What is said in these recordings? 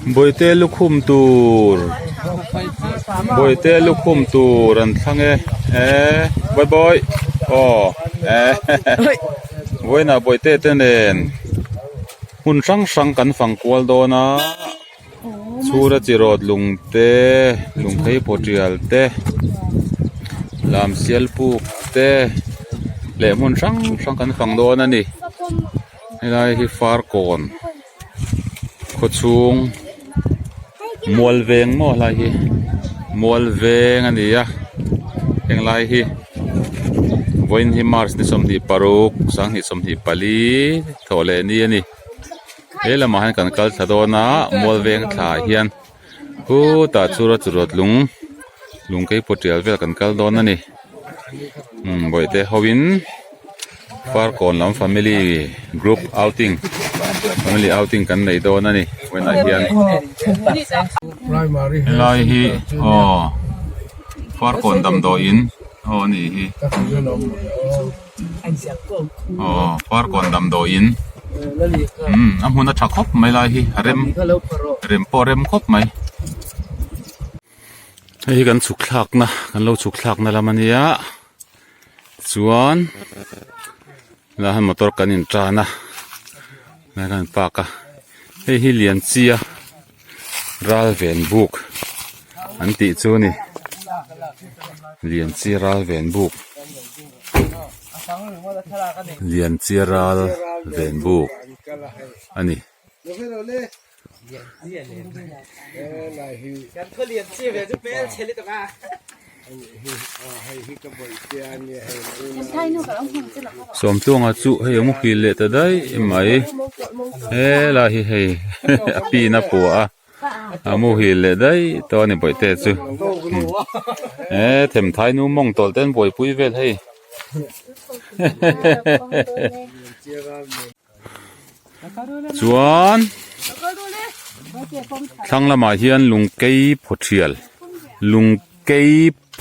Bawihte lukhum tur bawihte lukhum tur an thlang e eh bye bye aw eh vawiinah bawihte te nen hmun hrang hrang kan fang kual dawn a chhura chi rawt lung te lung phei pawh tial te lam sial puk te leh hmun hrang hrang kan fang dawn a ni helai hi farkawn. Khawchhung mual veng maw helai hi mual veng a ni a henglai hi vawiin hi march ni 26 2024 thawh leh ni a ni he lamah hian kan kal thla dawn a mual veng thla ah hian khutah chura churut lung lung keipawh tial vel kan kal dawn a ni umm bawihte ho in Farkawn lam family group outing family outing kan nei dawn a ni vawiinah hian helai hi aw Farkawn damdawiin aw a nih hi aw Farkawn damdawiin umm a hmun a tha khawp mai lai hi a rem rem pawh a rem khawp mai. Hei hi kan chhuk thlakna kan lo chhuk thlakna lam a nia chuan lah hian motor kan in tan a lai kan park a hei hi Lianchia ral ven buk an tih chu a ni Lianchia ral ven buk Lianchia ral ven buk a ni. Sawmtluanga chu hei a muhil leh ta daih mai helai hi hei a pin a pua a a muhil leh daih tawh a ni bawihte chu he themthai nu mawng tawlh te an buaipui vel hei Chuan thlang lamah hian lungkei phawthial lungkei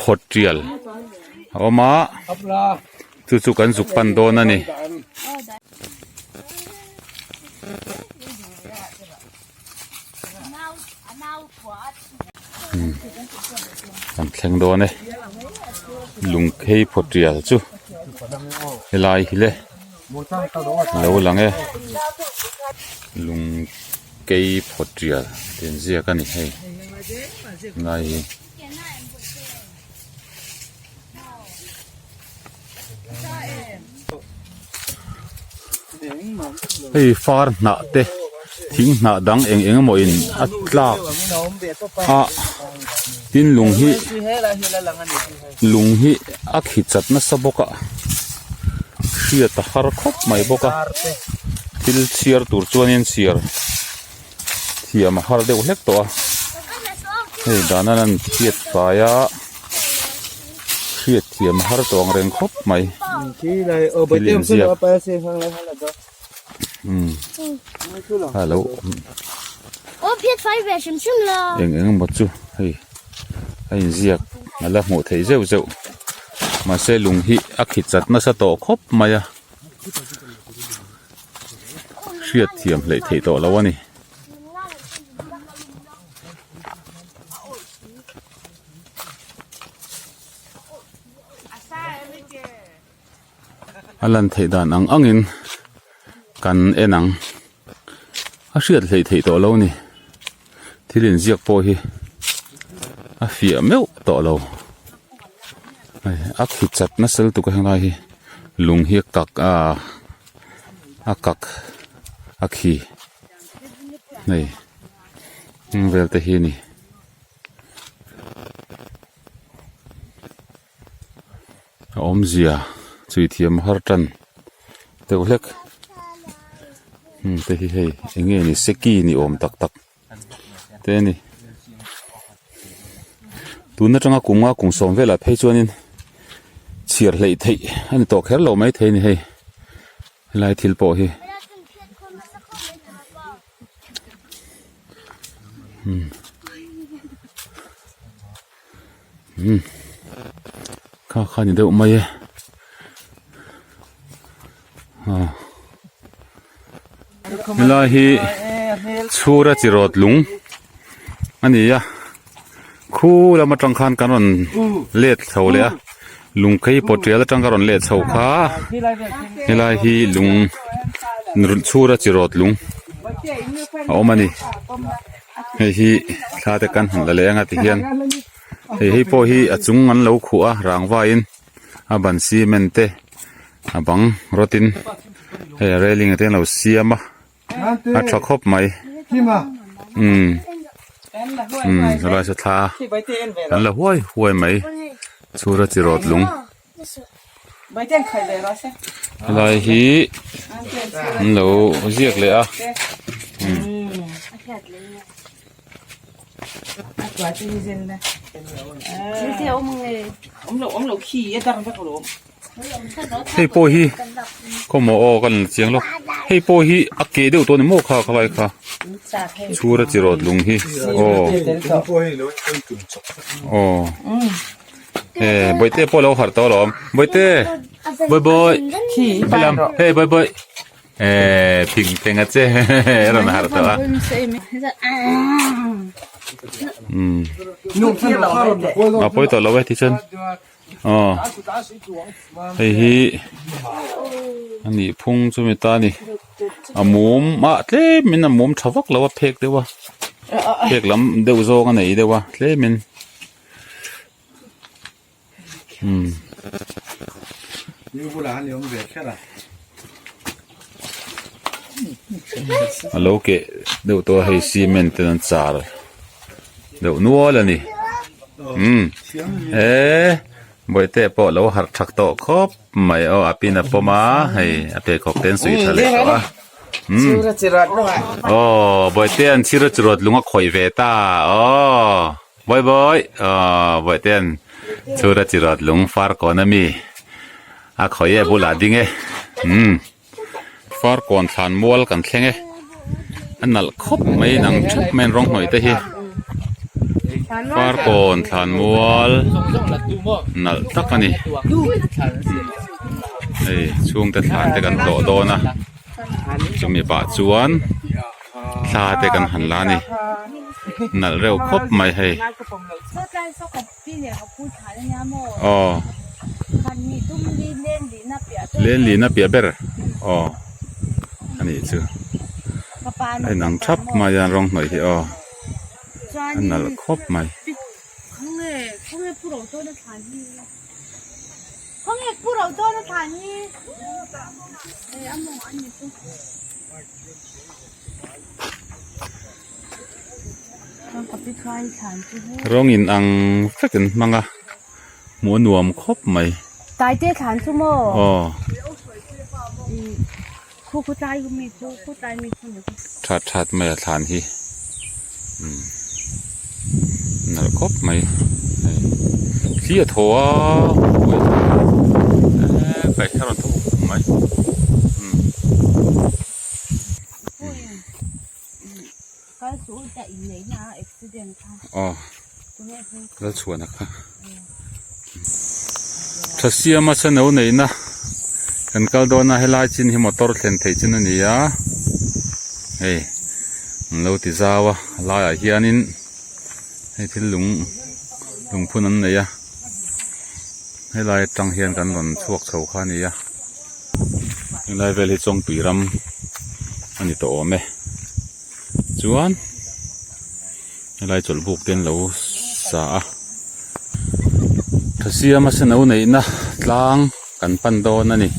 phawthial a awm a chu chu kan zuk pan dawn a ni. Kan thleng dawn e lungkhei phawtial chu helai hi le lo lang e lungkei phawtial tih an ziak a ni hei helai hi. Hei far hnah te thing hnah dang eng eng emaw in a tlak a tin lung hi lung hi a khi chat nasa bawk a hriat a har khawp mai bawk a thil chhiar tur chuanin chhiar thiam a har deuh hlek tawh a hei dan an an phiat fai a hriat thiam a har tawh ang reng khawp mai thil inziak umm a lo eng eng emaw chu hei a inziak a la hmuh theih zeuh zeuh mahse lung hi a khi chat nasa tawh khawp mai a. Hriat thiam hleih theih tawh lo a ni. A lan theih dan ang angin kan en ang. A hriat hleih theih tawh lo a ni. Thil inziak pawh hi a fiah meuh tawh lo. A khi chat nasa lutuk a henglai hi lung hi a kak a a kak a khi hei heng vel te hi a ni. A awmzia chui thiam har tan deuh hlek te hi hei eng nge ni seki ni awm tak tak te a ni tun atanga kum nga kum sawm velah phei chuanin chhiar hleih theih a ni tawh kher lo mai thei a ni hei helai thil pawh hi. Umm kha kha ni deuh mai e ah helai hi chhura chi rawt lung. A ni a khu lam atang khan kan rawn let chho leh a lungkhei pawhtial atang ka rawn let chho kha helai hi lung chhura chi rawt lung a awm a ni hei hi thla te kan han la leh anga tihian hei hei pawh hi a chung an lo khuh a rangva in a ban cement te a bang rawt in hei a railing te an lo siam a. A tha khawp mai umm umm helai saw thla an la huai huai mai chhura chi rawt lung helai hi an lo ziak leh a umm. Hei pawh hi khawmaw aw ka la chiang lawk hei pawh hi a ke deuh tawh a ni maw kha khalai kha chhura chi rawt lung hi aw aw e bawihte pawh a lo harh tawh alawm bawihte bawibawi helam hei bawibawi e phing thleng a che a rawn harh tawh a umm a pawi tawh lo e tichuan. Aw hei hi a nih phung chumi ta a ni a mum ah tlem in a mum tha vak lo a phek deuh a phek lam deuh zawng a nei deuh a tlem in umm. A lo keh deuh tawh a hei cement ten an char deuh nual a ni umm eee bawihte pawh lo harh thak tawh khawp mai aw a pin a pawm a hei a pheikhawk te an suih tha leh tawh a umm aw bawihte an chhir a chhuat lung a khawih ve ta aw bawibawi aw bawihte an chhur a chhuat lung far kawn ami. A khawi e bulah ding e umm farkawn thlan mual kan thleng e a nalh khawp mai in ang thap mai an rawng hnawih te hi farkawn thlan mual nalh tak a ni hei chhungte thlan te kan tlawh dawn a chumi pah chuan thla te kan han la a ni nalh reuh khawp mai hei. Aw Lenlina piah ber aw a nih chu a inang thap mai a rawng hnawih hi aw a nalh khawp mai. Rawng in ang vek an hmang a hmuh a nuam khawp mai. Taite thlan chu maw? Aw. Khu khu tlai mi chu khu tlai mi chu ni. That that mai a thlan hi umm nalh khawp mai hei thli a thaw a eee kaih a rawn thaw khawp mai umm. Aw Lalchhuana kha tha siama channel neihna kan kal dawn a helai chin hi motor thlen theih chin a ni a hei an lo ti zau a a laiah hianin hei thil lung lungphun an nei a helai atang hian kan rawn chhuak chho kha a ni a. Helai vel hi Chawngpui ram a ni tawh awm e chuan helai chawlhbuk te an lo sa a Thasiama seno neihna tlang kan pan dawn a ni an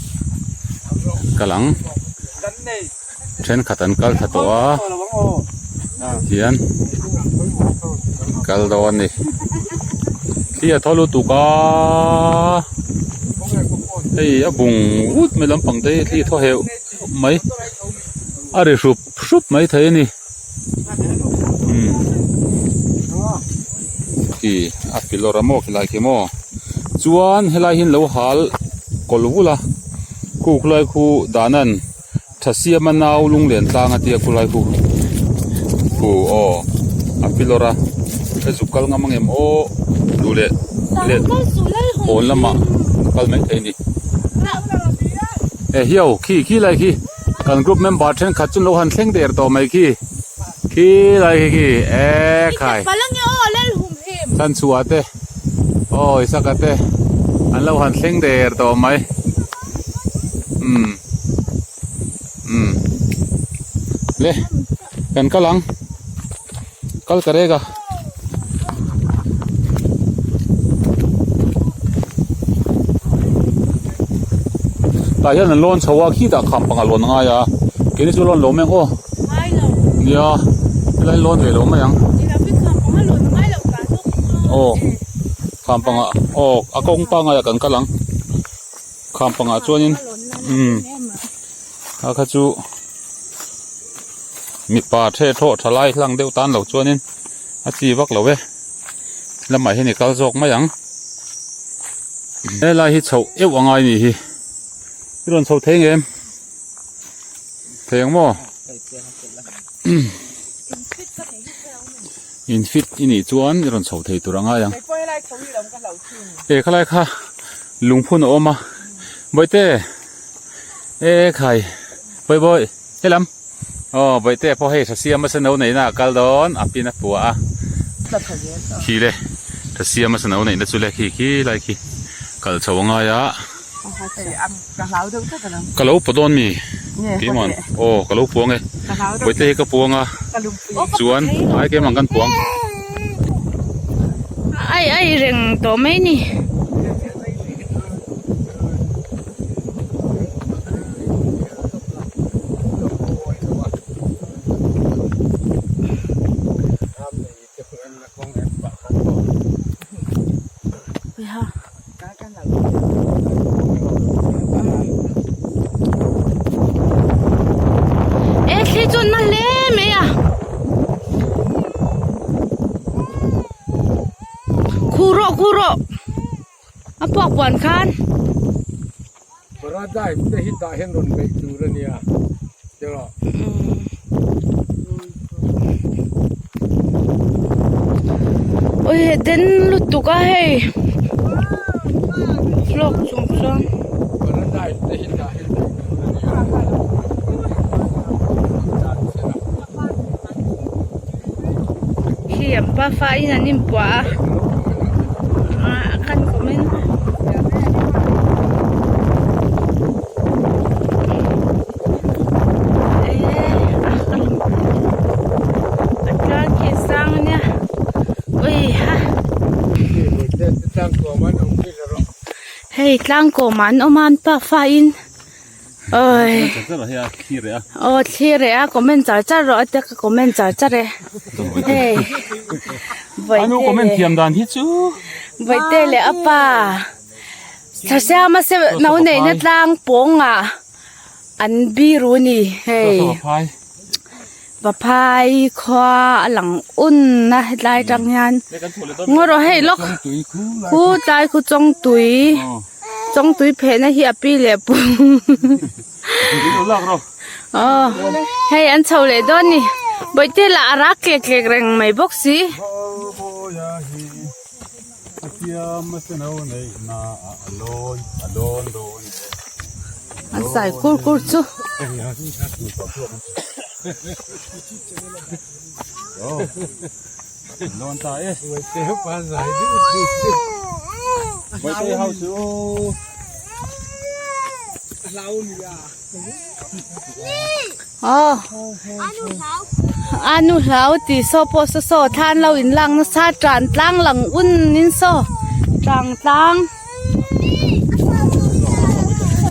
kal ang thenkhat an kal thla tawh a tihian an kal dawn a ni thli a thaw lutuk a hei a bung vut mai lampang te hi thli a thaw heuh mai a ri hrup hrup mai thei a ni umm khi a filawr a maw khilai khi maw chuan helai hi an lo hal kawlh vul a khu khulai khu danan. Thasiama nau lunglen tlang a tia khulai khu khu aw a filawr a ka zuk kal ngam angem aw duh leh let pawn lamah ka kal mai thei a ni e hiau khi khi lai khi kan group member thenkhat chu an lo han thleng der tawh mai khi. Khi lai khi khi e khai. Chan chhuah te aw Isaka te an lo han thleng der tawh mai umm umm le kan kal ang kal ka rek a. Tah hian an lawn chho a khi tah kham pangah lawn a ngai a keini chu lawn lo mai ang aw nia helai lawn ve lo mai ang aw kham pangah aw a kawng pangai ah kan kal ang kham pangah chuanin umm kha kha chu mipa the thawh tha lai hlang deuh tan lo chuanin a chi vak lo e lamah hian i kal zawk mai ang helai hi chhoh euh a ngai a nih hi i rawn chho thei ngem thei ang maw in fit i nih chuan i rawn chho thei tur a ngai ang e khalai kha lungphun a awm a bawihte e khai bawibawi helam. Aw bawihte pawh hei Thasiama sano neihna a kal dawn a pin a puah a khi le Thasiama sano neihna chu le khi khi lai khi kal chho a ngai a ka lo paw dawn mi keimah aw ka lo puang e bawihte hi ka puang a chuan ai keimah kan puang. Ai ai reng tawh mai ni. E thli chu na hle mai a khu rawh khu rawh. A puak puan khan. Paradise te hi tah hian rawn beih tur a nia tiraw. Ui he den lutuk a hei vlog chung chuan. Paradise te hi tah hian beih tur a nia. Khi an pafa in an inpuah a ah kan comment a tlang khi a sang a nia ui ha hei tlang kawmah an awm a an pafa in. Oi. Aw thlir e a comment char char rawh a tia ka comment char char e. Hei. Anu comment thiam dan hi chu. Vaite leh a pa. Thasiama se no neihna tlang pawng ah an biru a ni hei. Vaphai khua a lang un a hetlai atang hian ngaw rawh hei lawk khu tlai khu chawngtui chawngtui phehna hi a pi leh pu aw hei an chho leh dawn a ni bawihte lah a rak tlek tlek reng mai bawk si. An sai kur kur chu. Aw anu hlau tih saw pawh saw saw thlan lo in lak nasa tan tlang lang un in saw tang tlang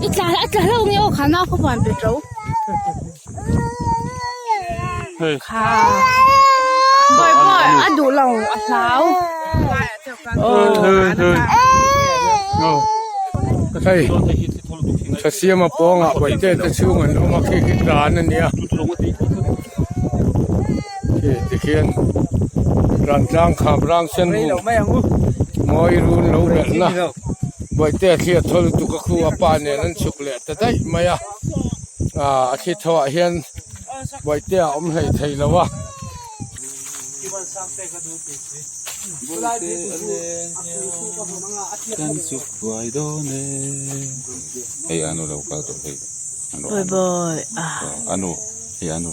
i tla a tla hlauh nge aw khana khaw van pe to kha bawi bawi a duh lo a hlau Hei Thasiama pawngah bawihte te chhung an awm a khi khi tlan a nia khi tikhian rantlang kham rang sen bu mawi run lo belhna bawihte a thli a thaw lutuk a khu a pa nen an chhuk leh ta daih mai a ah a thli thawh ah hian bawihte a awm hlei thei lo a. Hei anu lo kal tawh hei Bawi bawi anu hei anu.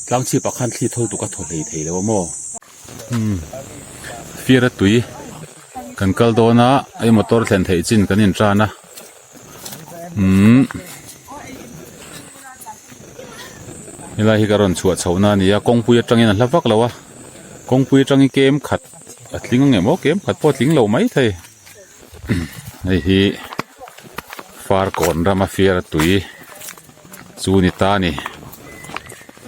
Tlang chhip ah khan thli thawl tuk a thaw hlei thei lo a maw? Umm fir a tui kan kal dawn a hei motor thlen theih chin kan in tan a umm helai hi ka rawn chhuah chhoh na a ni a kawngpui atangin a hla vak lo a kawngpui atangin kem khat a tling ang em aw kem khat pawh a tling lo maithei hei hi farkawn rama fir a tui chu ni ta a ni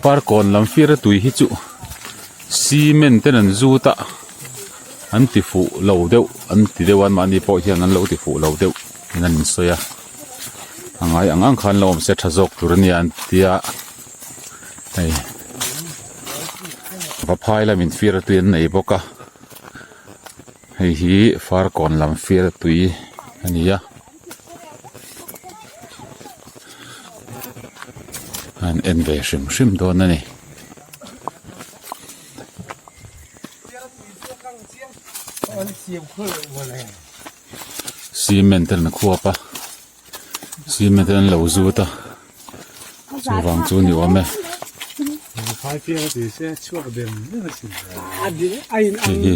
farkawn lam fir a tui hi chu cement ten an zut a an ti fuh lo deuh an ti deuh a mahni pawh hian an lo ti fuh lo deuh in an insawi a a ngai ang ang khan lo awm se tha zawk tur a nia an tia hei vaphai lamin fir a tui an nei bawk a. Hei hi farkawn lam fial tui a ni a an en ve hrim hrim dawn a ni. Cement ten a khuap a cement ten an lo zut a chuvang chu ni awm e. Hei hi.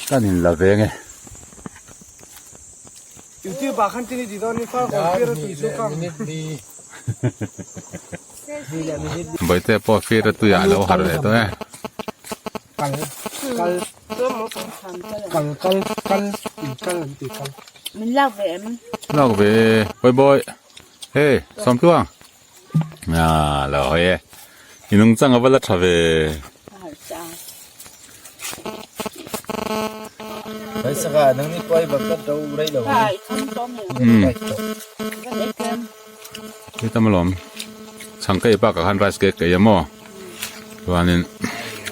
Kan in la veng e. Bawihte pawh fir a tuiah a lo harh leh tawh e. Lak ve e bawi bawi hei Sawmtluang. Ah lo hawi e i nungchang a va la tha ve. Umm hei tam alawm chhang ka ei bakah khan rice cake ka ei a maw chuanin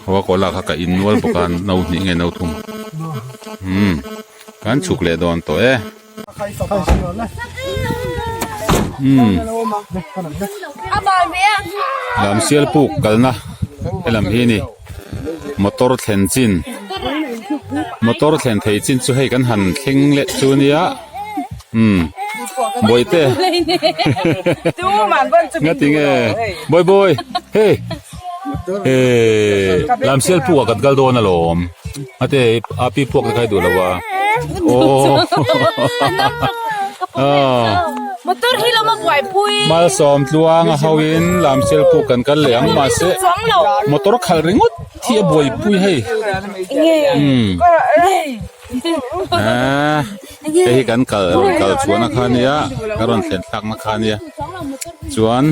coca cola kha ka in nual bawk a no hnih nge no thum umm kan chhuk leh dawn tawh e. Lam sial puk kalna helam hi a ni motor thlen chin motor thlen thei chin chu hei kan han thleng leh chu nia umm bawihte ngati nge bawi bawi hei eh lam sial puk ah kan kal dawn alawm ate a pi puak te kha i duh lo a. Motor hi lo ma buaipui. Malsawm tluang a ho in lamsial puk kan kal leh ang mahse motor khalh ringawt hi a buaipui hei. Umm hei hi kan kal rawn kal chhuahna kha ania ka rawn thlen thlakna kha ania chuan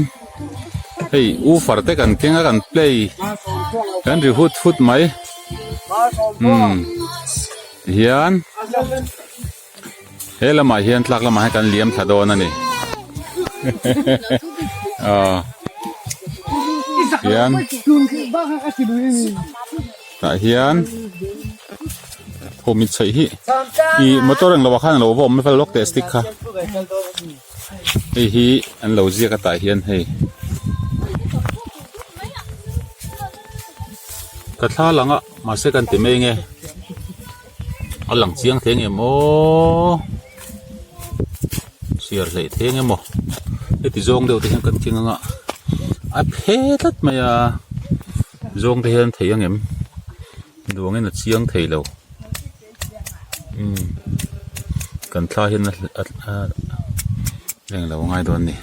hei woofer te kan keng a kan play kan ri hut hut mai umm. Hian he lamah hian tlak lamah hian kan liam thla dawn a ni aw hian tah hian thawm in chheih hi ih motor englo ah khan alo va awm vel lawk teh stick kha hei hi an lo ziak a tah hian hei ka thla lang a. Mahse kan ti mai nge a lang chiang thei ang em aw chhiar hleih thei ang em aw heti zawng deuh te hian kan keng anga a phe tlat mai a zawng te hian thei ang em duangin a chiang thei lo umm kan thla hian a a englo a ngai dawn a ni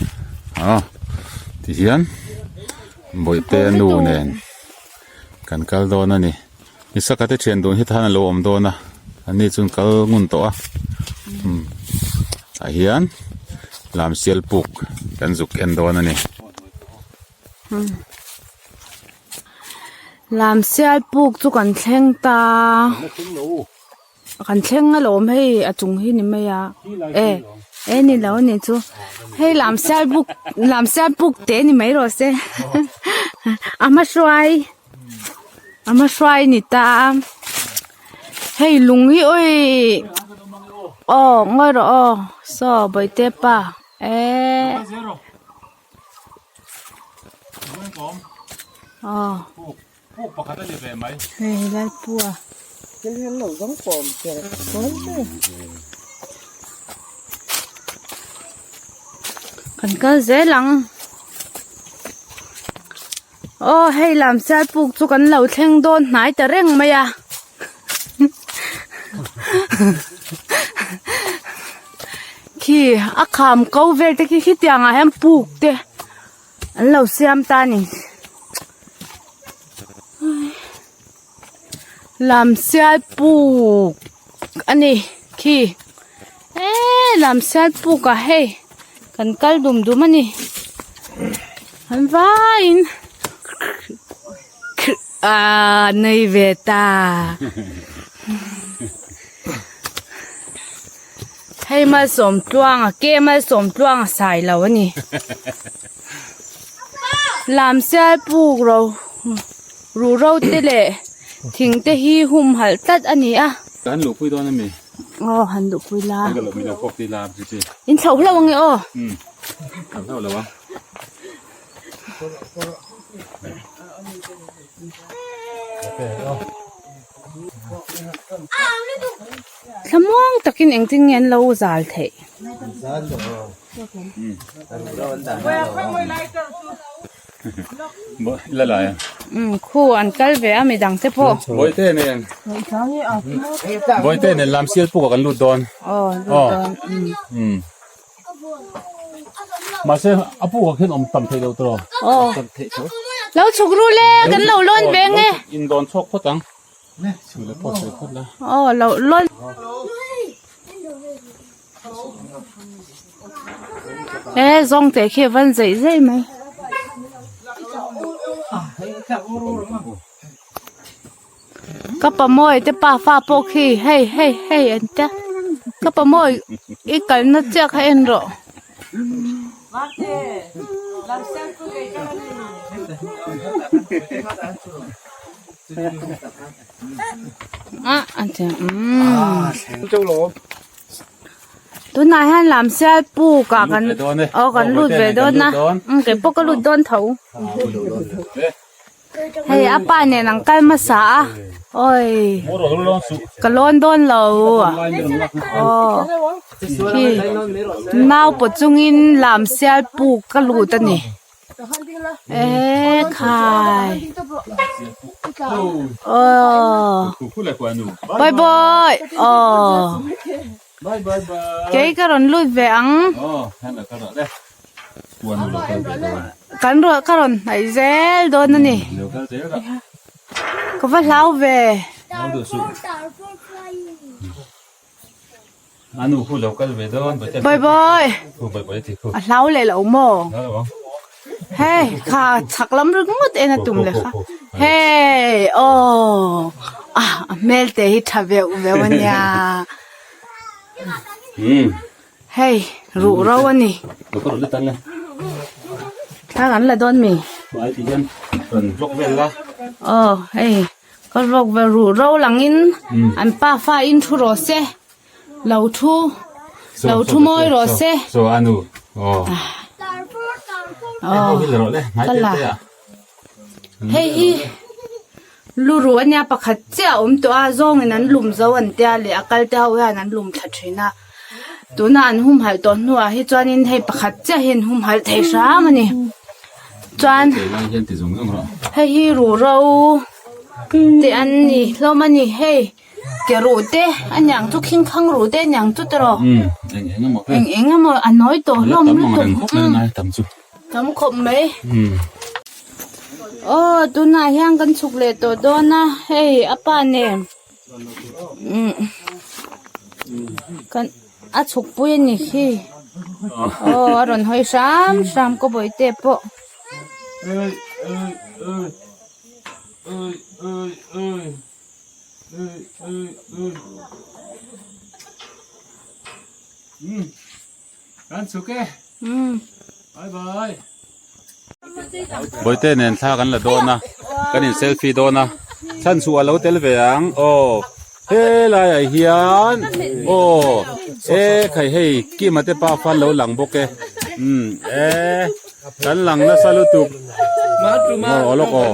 ah tihian bawihte nu nen. Kan kal dawn a ni. Isaka te thian dun hi tan a lo awm dawn a, an ni chuan kal ngun tawh a. Umm tah hian lam sial puk kan zuk en dawn a ni. Lam sial puk chu kan thleng ta. Kan thleng alawm hei a chung hi ni mai a e e ni lo a nih chu hei lam sial buk lam sial puk te ni mai rawh se a hma hruai a hma hruai a ni ta a hei lung hi awii aw ngawi rawh aw saw bawihte pa eee aw. Puk pakhat a ni ve mai. Hei Lalpua. Kan kal zel ang. Aw hei lam sial puk chu kan lo thleng dawn hnai ta reng mai a. Khi a kham ko vel te khi khitiang ah hian puk te an lo siam ta a ni. Lam sial puk a ni khi eee lam sial puk ah hei kan kal dum dum a ni an vaiin aaa nei ve ta hei malsawm tluanga ke malsawm tluanga sai lo a ni lam sial puk ro. Ruhro te leh thing te hi humhalh tlat a ni a. Ka han luhpui dawn a mi? Aw han luhpui la. Ka luhpui lo pawk ti la chu chi. In thloh hlauh ange aw. Um thloh hlauh lo a. Thlamuang takin engtin nge an lo zal theih? Khu an kal ve a midang te pawh. Bawihte nen. Bawihte nen lam sial puk ah kan lut dawn. Aw lut dawn. Um. Mahse a puk ah khian awm tam theih loh tawh. Aw. Lo chhuk ru le kan lo lawn ve nge. In dawn chhuak phawt ang. Chhuk leh phawt sawi phawt la. Aw lo lawn. He zawng te khi a van zeih zeih mai. Ka pamawi te pa fa pawh khi hei hei hei an tia ka pamawi i kalna chiah kha en rawh. Ah an ti umm. Tunah hian lam sial puk ah kan aw kan lut ve dawn a umm kei pawh ka lut dawn tho hei a pa nen an kal hmasa a awi ka lawn dawn lo aw khi nau pawt chungin lam sial puk ka lut a ni. Eee khai aw bye bye aw kei ka rawn lut ve ang kan rawn ka rawn hnaih zel dawn a ni ka va hlau ve. Anu khu lo kal ve dawn Bye bye A hlau leh lo maw Hei kha chhak lam ringawt en a tum leh kha Hei aw ah a hmel te hi tha veuh veuh a nia Hei ruh ro a ni Thla kan la dawn mi Aw hei. Ka rawk ve ruh ro langin an pafa in thu rawh se lo thu lo thu mawi rawh se. So anu aw aw ka la hei hi lu ruh ania pakhat chiah a awm tawh a zawngin an lum zo an tia leh a kal te ho hian an lum thla thin a tuna an humhalh tawh hnuah hi chuanin hei pakhat chiah hi an humhalh thei hram a ni. Chuan hei hi ruhro te an ni hlawm a ni hei ke ruh te a niang chu khing khang ruh te a niang chu tiraw eng eng emaw a nawi tawh hlawm lutuk tam khawp mai aw tunah hian kan chhuk leh tawh dawn a hei a pa nen kan. A chhuk pui a ni khi aw a rawn hawi hram hram ka bawihte pawh. Bawihte nen thla kan la dawn a kan in selfie dawn a chhan chhuah a lo tel ve ang aw helai ah hian aw e khai hei kima te pa fan lo lang bawk e umm e kan lang nasa lutuk aw lawk aw.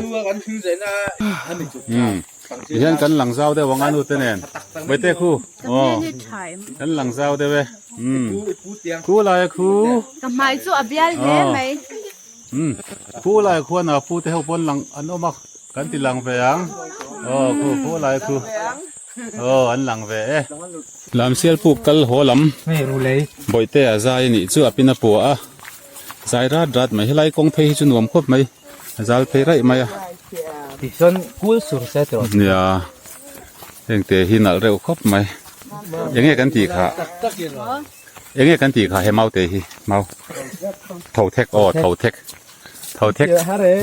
Umm tihian kan lang zau deuh ang a nu te nen Bawihte khu aw kan lang zau deuh e umm khu lai a khu Ka hmai chu a bial hle mai. Umm khu lai khuan a pu te ho pawn lang an awm a kan ti lang ve ang aw khu khu lai khu aw an lang ve e. Lamsial puk kal haw lam Bawihte a zai a nih chu a pin a pua a zai rat rat mai helai kawng phei hi chu nuam khawp mai. A zal phei raih mai a. Tichuan kul sur se tawh. Nia heng te hi nalh reuh khawp mai. Enge kan tih kha? Enge kan tih kha he mau te hi mau tho thek aw tho thek tho thek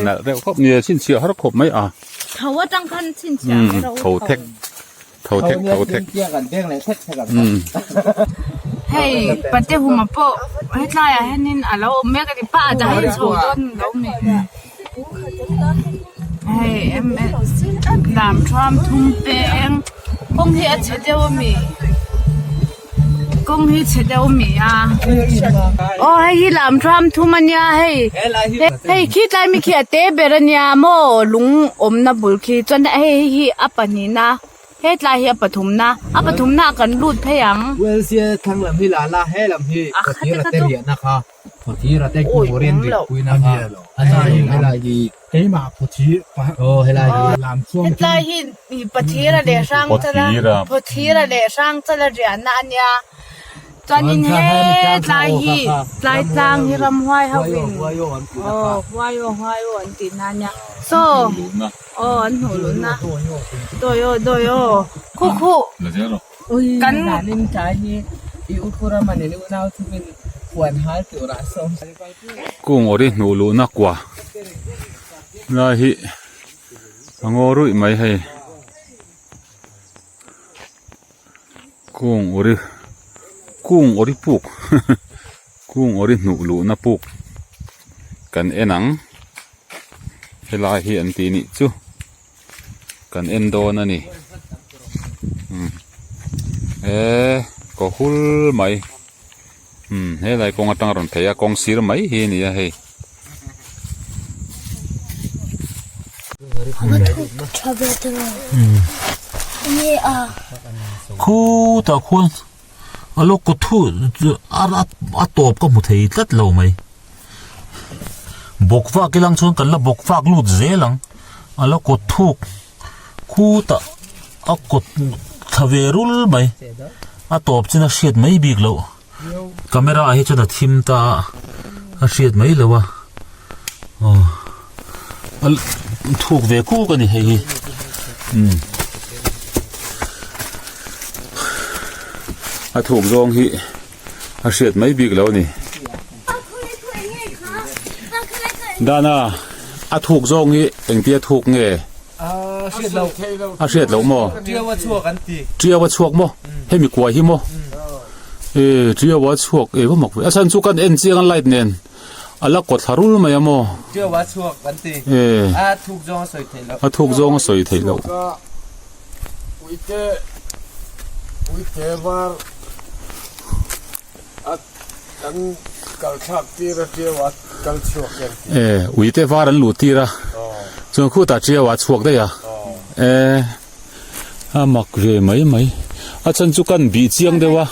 nalh reuh khawp nia chhinchhiah har khawp mai a. Tho atang khan chhinchhiah mai ro. Tho thek tho thek tho thek. Hei pate huma pawh hetlai ah hianin a lo awm mek a ni pa a dah hi chho dawn lo mi hei em em lam thuam thum peng kawng hi a chhe deuh a mi kawng hi chhe deuh a mi a aw hei hi lam thuam thum a nia hei hei khitlai mi khi a te ber a nia maw lung awmna bul khi chuan hei hi a pahnihna. Hetlai hi a pathumna, a pathumna ah kan lut phei ang. Welsia thlang lam hi la la, he lam hi Phawthira te riahna kha, Phawthira te Kumorian riahpuina kha a ni lo, helai hi. Keimah Phawthir, aw helai hi. Hetlai hi Pathira leh Hrangchala, Phawthira leh Hrangchala riahna a nia. Chuanin hetlai hi tlai tlang hi ramhuai ho in aw huai aw huai aw an tihna a nia. Saw. Aw an hmuh luh na dawi aw dawi aw khu khu kan Kung awri hnuh luh na kua lai hi a ngaw ruih mai hei kung awri kung awri puk kung awri hnuh luh na puk kan en ang. Helai hi an tih nih chu kan en dawn a ni umm eee kaw hul mai umm helai kawng atang a rawn phei a kawng sir mai hi a ni a hei. Khutah khuan a lo kaw thu a tawp ka hmu thei tlat lo mai. Bawk vak ilang chuan kan la bawk vak lut zel ang a la kawt thuk khutah a kawt thla ve rul mai a tawp chin a hriat mai bik loh camera ah hi chuan a thim ta a a hriat mai loh a aw a thuk ve kuk a ni hei hi umm a thuk zawng hi. A hriat mai bik lo a ni. Dana, a thuk zawng hi engtia thuk nge? A hriat loh maw? Tiau a chhuak an ti. Tiau a chhuak maw? Hemi kuai hi maw? E, tiau a chhuak e va mak ve. A chhan chu kan en chiang a light nen a la kawt thla rul mai a maw? Tiau a chhuak an ti. E. A thuk zawng a sawi theih loh. A thuk zawng a sawi theih loh. Uite uite var a kan kal thlak tir a tiau a kal chhuak hian ti. E uite var an luh tir a chuan khutah tiau a chhuak daih a e a mak ve mai mai a chhan chu kan bih chiang deuh a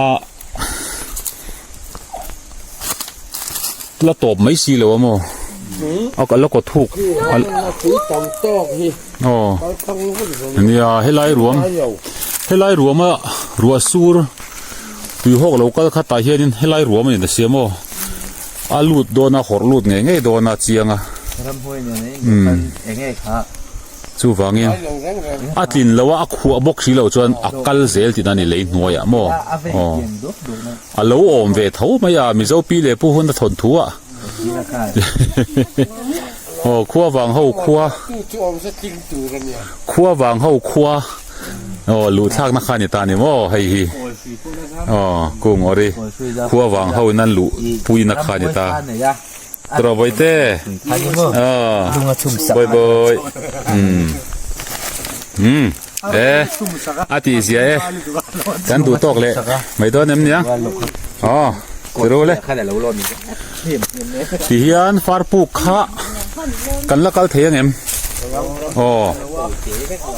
a la tawp mai si lo a maw a la kaw thuk tam tawk hi. Aw nia helai ruam helai ruama ruah sur tuihawk lo kal khat ah hianin helai ruam a ni ta sia maw a lut dawn a hawrh lut ngei ngei dawn a chiang a umm chuvangin a tlin lo a a khuah bawk si loh chuan a kal zel tihna a ni lei hnuaiah maw aw a lo awm ve tho mai a mizo pi leh pu hun a thawnthu ah. Aw khua vang ho khua khua vang ho khua aw luh thlak na kha ni ta ni maw hei hi aw kung awri khua vang ho in an luh pui na kha ni ta tawh vawi te aw bawi bawi umm umm e a tih zia e kan duh tawk leh mai dawn em nia aw tiro le ti hian far puk kha kan la kal thei ang em. Aw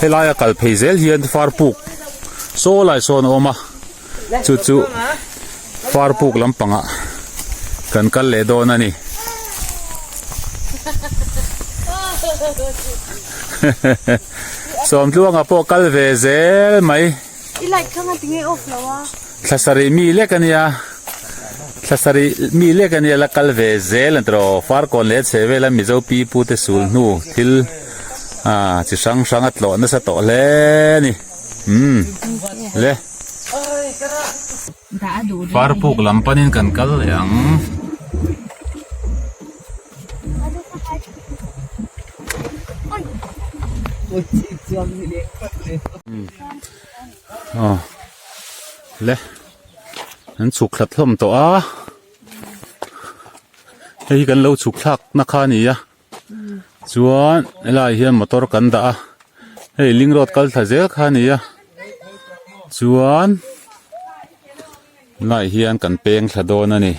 helaia kal phei zel hian far puk saw lai sawn a awm a chu chu far puk lampangah kan kal leh dawn a ni. Sawmtluanga pawh kal ve zel mai. I light kha nga tinge off lo a. Thla sarih mi lek a nia. Thla sarih mi lek a nia la kal ve zel an tiraw. Farkawn leh chhe vela Mizo pi pu te sul hnu thil ah chi hrang hrang a tlawh nasa tawh hle a ni. Umm le. Farpuk lam panin kan kal leh ang. Aw le an chhuk thla hlawm tawh a hei hi kan lo chhuk thlak na kha a ni a chuan helaiah hian motor kan dah a hei link road kal thla zel kha a ni a chuan helaiah hian kan peng thla dawn a ni.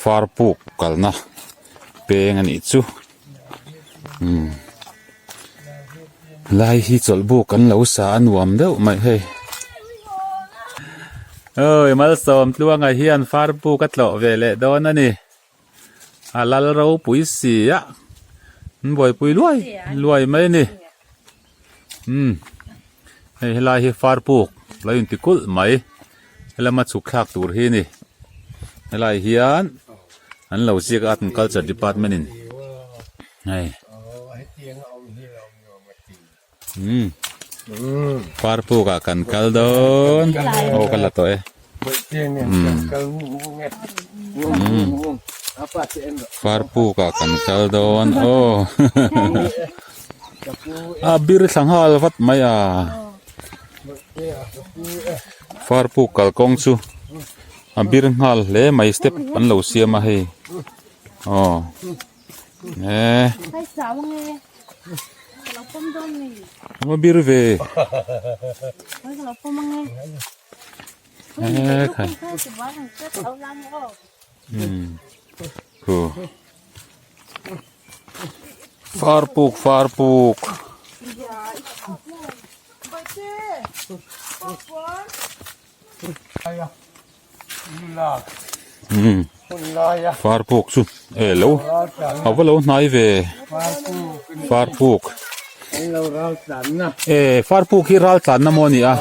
Far puk kalna peng a nih chu umm lai hi chawlh buk an lo sa a nuam deuh mai hei awi malsawm tluanga hian far puk a tlawh ve leh dawn a ni a lal ropui si a an buaipui luai luai mai a ni umm hei helai hi far puk lo inti kulh mai. Helama chhuk thlak tur hi a ni. Helai hian an lo ziak a Art and Culture Department in hei umm Parpuk ah kan kal dawn aw ka la tawh e umm umm Parpuk ah kan kal dawn aw a bir thla nghal vat mai a. Farpuk kalkawng chu a bir nghal hle mai step an lo siam a hei aw e a bir ve e khai umm khu Farpuk farpuk. Umm farpuk chu e lo a va lo hnai ve farpuk e farpuk hi ral tlanna maw a ni a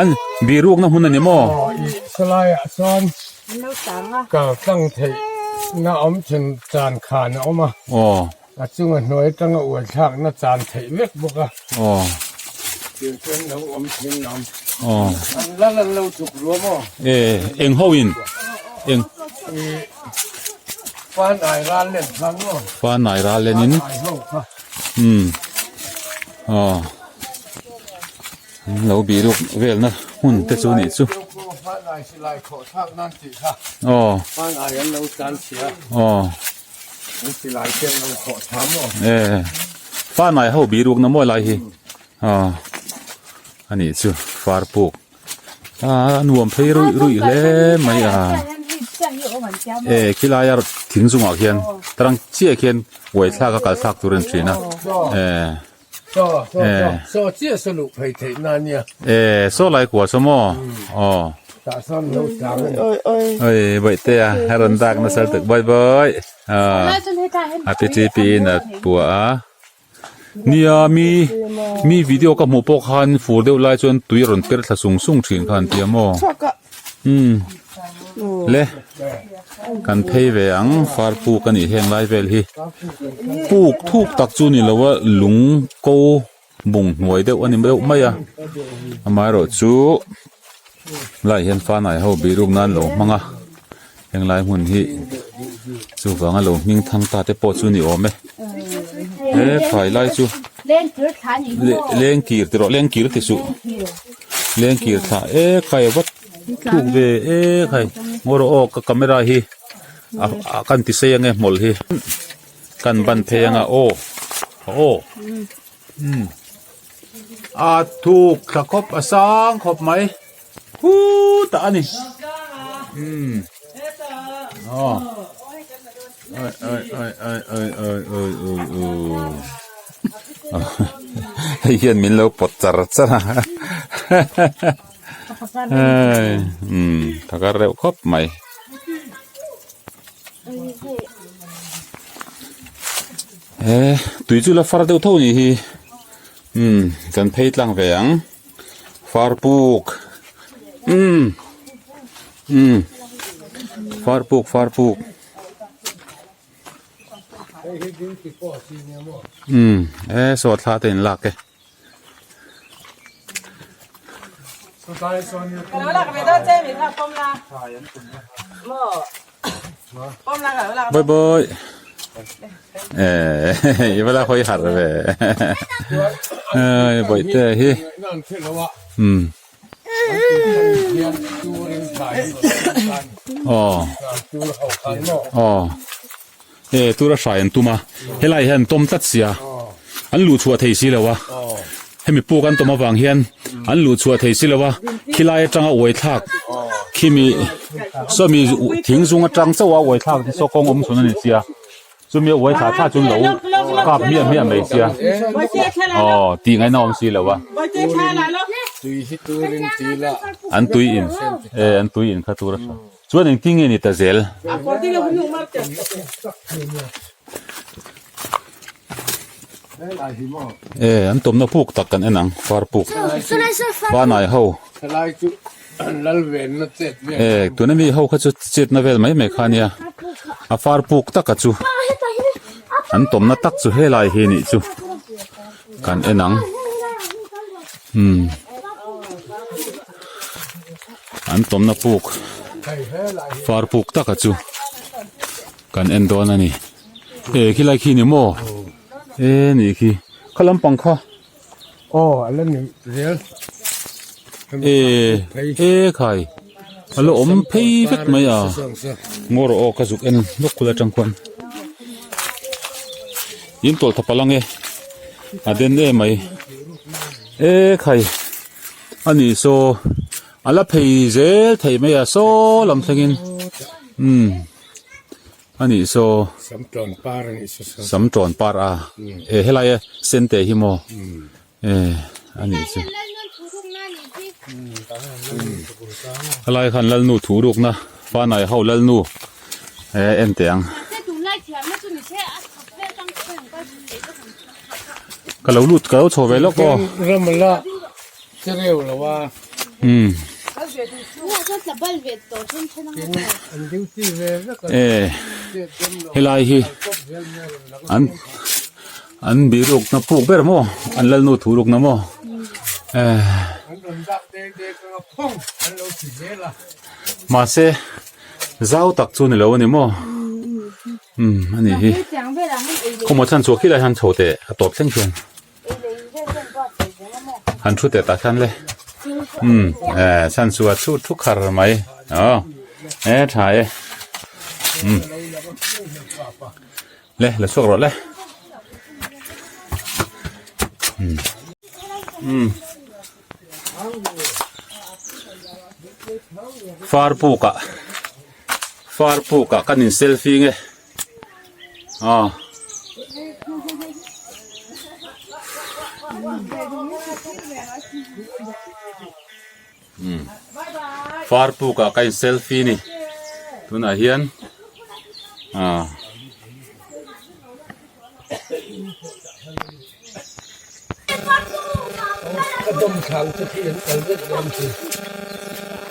an birukna hmun a ni maw. Kal tlang theih na awm thin chan khan a awm a, a chunga hnuai atanga uai thlakna chan theih vek bawk a, tiang chuan lo awm thin a awm. An lal an lo chuk ruam aw. E eng ho in eng. I Fanai ral len khan maw. Fanai ral len in. Fanai ho kha. Umm aw. Lo bih ruk velna hmun te chu nih chu. Aw. Aw. E Fanai ho bih rukna mawi lai hi. Aw. A nih chu far puk. A nuam phei ruih ruih hle mai a. E khilai a thing chungah khian tarang chiah khian uai thlak a kal thlak tur a ni thin a. E. Saw chiah saw luh phei theih na nia. E saw lai kua saw maw? Aw. Tah sawn lo tlang a ni. Oi bawihte a a rawn dak nasa lutuk bawi bawi. A pi chi pi in a pua a. Nia mi mi video ka hmuh pawh khan fur deuh lai chuan tui a rawn per thla sung sung thin kha an ti a maw? Umm le kan phei ve ang far puk a nih heng lai vel hi puk thuk tak chu ni lo a lung ko bung hnuai deuh a ni deuh mai a amaherawh chu lai hian fanai ho bihruk nan lo hmang a heng lai hmun hi chuvanga lo hming thang ta te pawh chu ni awm e he thlai lai chu lengkir ti rawh lengkir ti suh lengkir thla e khai vat thuk ve e khai ngaw rawh aw ka camera hi a kan ti sei ange hmawlh hi kan ban phei anga aw aw umm a thuk thla khawp a sang khawp mai khutah a ni umm aw ai ai ai ai ai ai ai ai. Hei hian min lo pawt char char a hei umm phakar reuh khawp mai. He tui chu la far deuh tho ni hi umm kan phei tlang ve ang far puk umm umm far puk far puk. Umm e saw thla te in lak e. Bye bye. Eh, i va la hawi har ve. Oi bawihte hi. Umm. Aw aw e tura hrai an tum a helai hian an tawm tlat sia an luh chhuah thei si lo a hemi puk an tawm avang hian an luh chhuah thei si lo a khilai atanga uai thlak khimi sawmi thing zung atang chauh a uai thlak saw kawng awm chhun a ni sia. Chumi a uai thla thla chu lo kap miah miah mai sia. Aw tih ngaihna awm si lo a. An tui in e an tui in kha tur a tha. Chuan engtin nge ni ta zel? E an tawmna puk tak kan en ang far puk. Panai ho. E tuna mi ho kha chu chetna vel mai mai kha ania a far puk taka chu an tawmna tak chu helai hi nih chu kan en ang umm an tawmna puk far puk taka chu kan en dawn a ni e khilai khi ni maw e nih khi kha lampang kha. Aw a la ni zel. E e khai a la awm phei vek mai a ngaw rawh aw ka zuk en lawk kul atang khuan in tawlh tha palh ange a den em mai e khai a ni saw a la phei zel thei mai a saw lam thlengin umm. A nih saw. Samtawn par a nih saw saw. Samtawn par a. E helai a sen te hi maw. E a nih chu. Helai khan Lalnu thu rukna Fanai ho Lalnu e en teh ang. Ka lo lut ka lo chho ve lawk aw. Ramala Chereu lo a. Umm. E helai hi an an biruk na puk ber maw an lalnu thu ruk na maw e mahse zau tak chu ni lo a ni maw umm a nih hi khawmaw chhan chhuah khilai hian chho teh a tawp thleng khian. Han thu teh tah khan le umm eh chhan chu a chhut thu khar mai aw e tha e umm le la chhuak rawh le umm umm far puk ah far puk ah kan in selfie nge. Aw. Far puk ah ka in selfie ni tunah hian ah.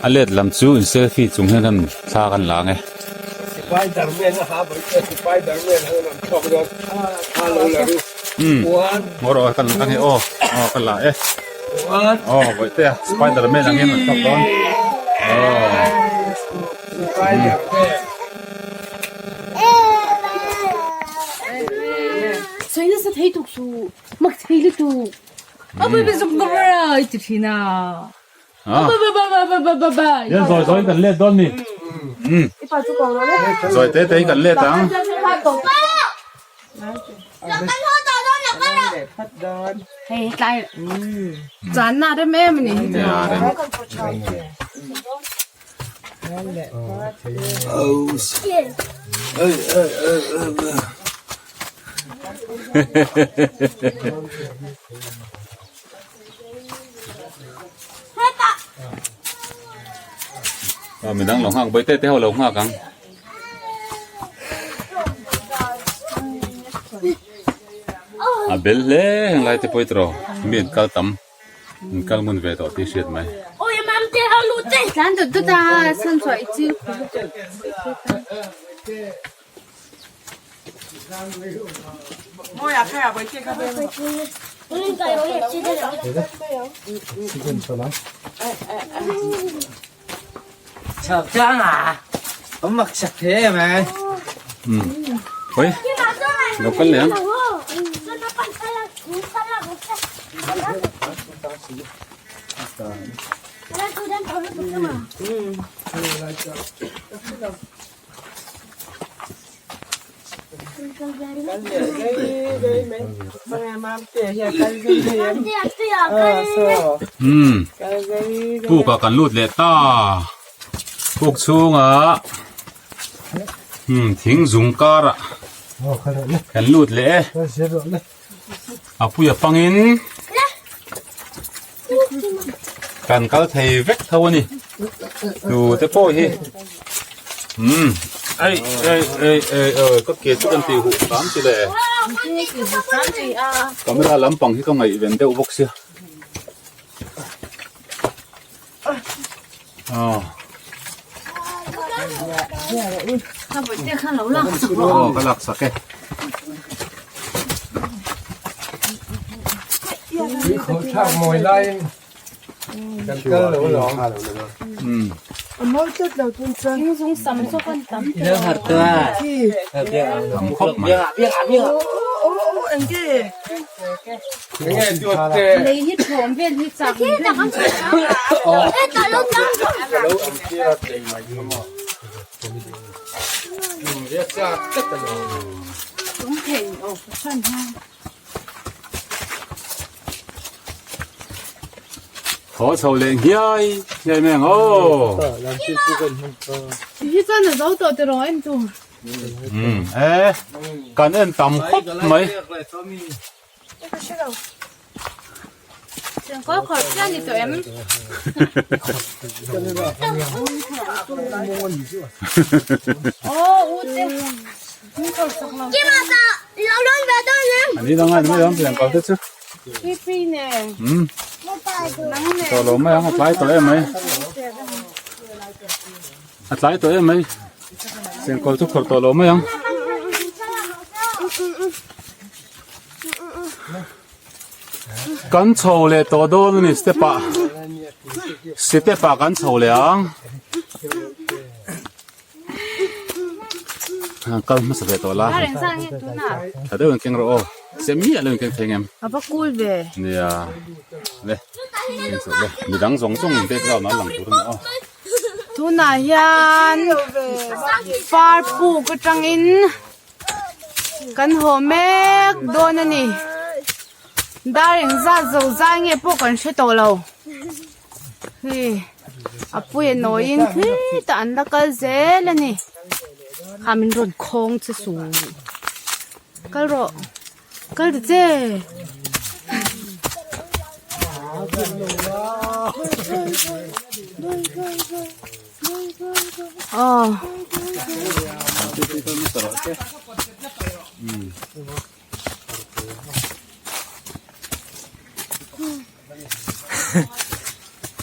A let lam chu in selfie chung hian kan thla kan la ang e. Umm ngaw rawh kan la ang e aw aw ka la e aw bawihte a spiderman ang hian an thlawk dawn aw. Hian zawi zawiin kan let dawn ni. Zawi te te in kan let ang. Aw midang lo nghak bawihte te ho lo nghak ang. A bel hle heng lai te pawh hi tawh mi an kal tam an kal ngun ve tawh tih hriat mai. Tlan dut dut a chhan chhuah i chil khum. Oi lo kal leh ang. Umm puk ah kan lut leh ta puk chhungah umm thing zung karah kan lut leh e a puia pangin kan kal thei vek tho a ni tu te pawh hi umm ei ei ei ei ei ka ke chu kan tih huh hram chi le camera lampang hi ka ngaihven deuh bawk sia aw aw ka lak sak e. Thlak mawi laiin kan kal lo alawm. Tam khawp mai. Enge duat te. Lei hi thawm vel hi chak vel hi. Ka lo ang tir a tlei mai kha maw. Ria chak tlat a lo. Tum thei aw ka chhan ha. Thaw chho leh nghiai nghiai mai ang aw. Hi chuan a zo tawh tiraw en tu. Umm e kan en tam khawp mai. Ani dang ai mai ang pian kal te chu. Umm tawh lo mai ang a tlai tawh em mai. A tlai tawh em mai. Chengkawl chu khawrh tawh lo mai ang. Kan chho leh tawh dawn a ni step ah step ah kan chho leh ang kal hmasa ve tawh la tha deuh in keng rawh aw che miah lo in keng thei ngem a va cool ve nia le keng chho le midang zawng zawng in background ah a lang tur a ni aw. Tunah hian far puk atangin Kan haw mek dawn a ni. Dar engzat zo zai nge pawh kan hre tawh lo. Hei a puia nawiin khitah an la kal zel a ni. Kha min rawn khawng che su. Kal rawh. Kal ta che. Aw.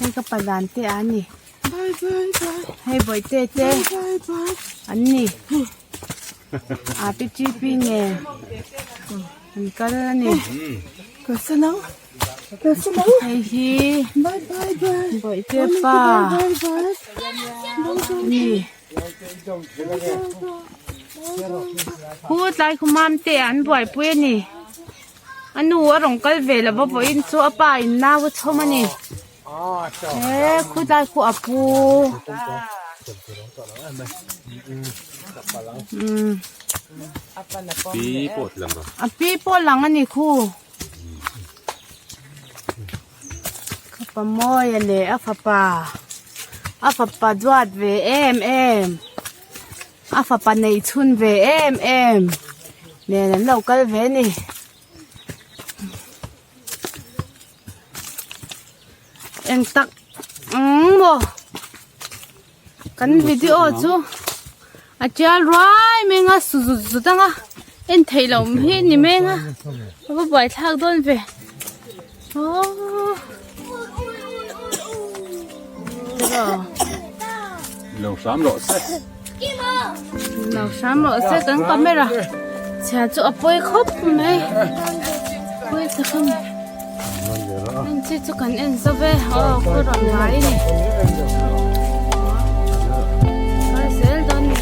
Hei ka padan te a ni. Hei bawihte te an ni. A pi chi pi nen an kal a ni. Hei hi bawihte pa a ni. Khu tlai khu mam te an buaipui a ni. A nu a rawn kal ve lo va vawiin chu a pa in nau a chhawm a ni. He khu tlai khu a pu. A pi pawh lang a ni khu. Ka pa Mawia leh a fapa a fapa duat ve em em a fapa neih chhun ve em em. Nen an lo kal ve a ni. Eng tak ang maw kan video chu a tial ruai mai anga su zut zut anga en theih loh hi a ni mai anga a va buaithlak dawn ve aww. Lo hram rawh se. Lo hram rawh se kan camera chhia chu a pawi khawp mai. Pawi tak a ni. En chi chu kan en zo ve aw khaw rawn hnai a ni. Kal zel dawn ni.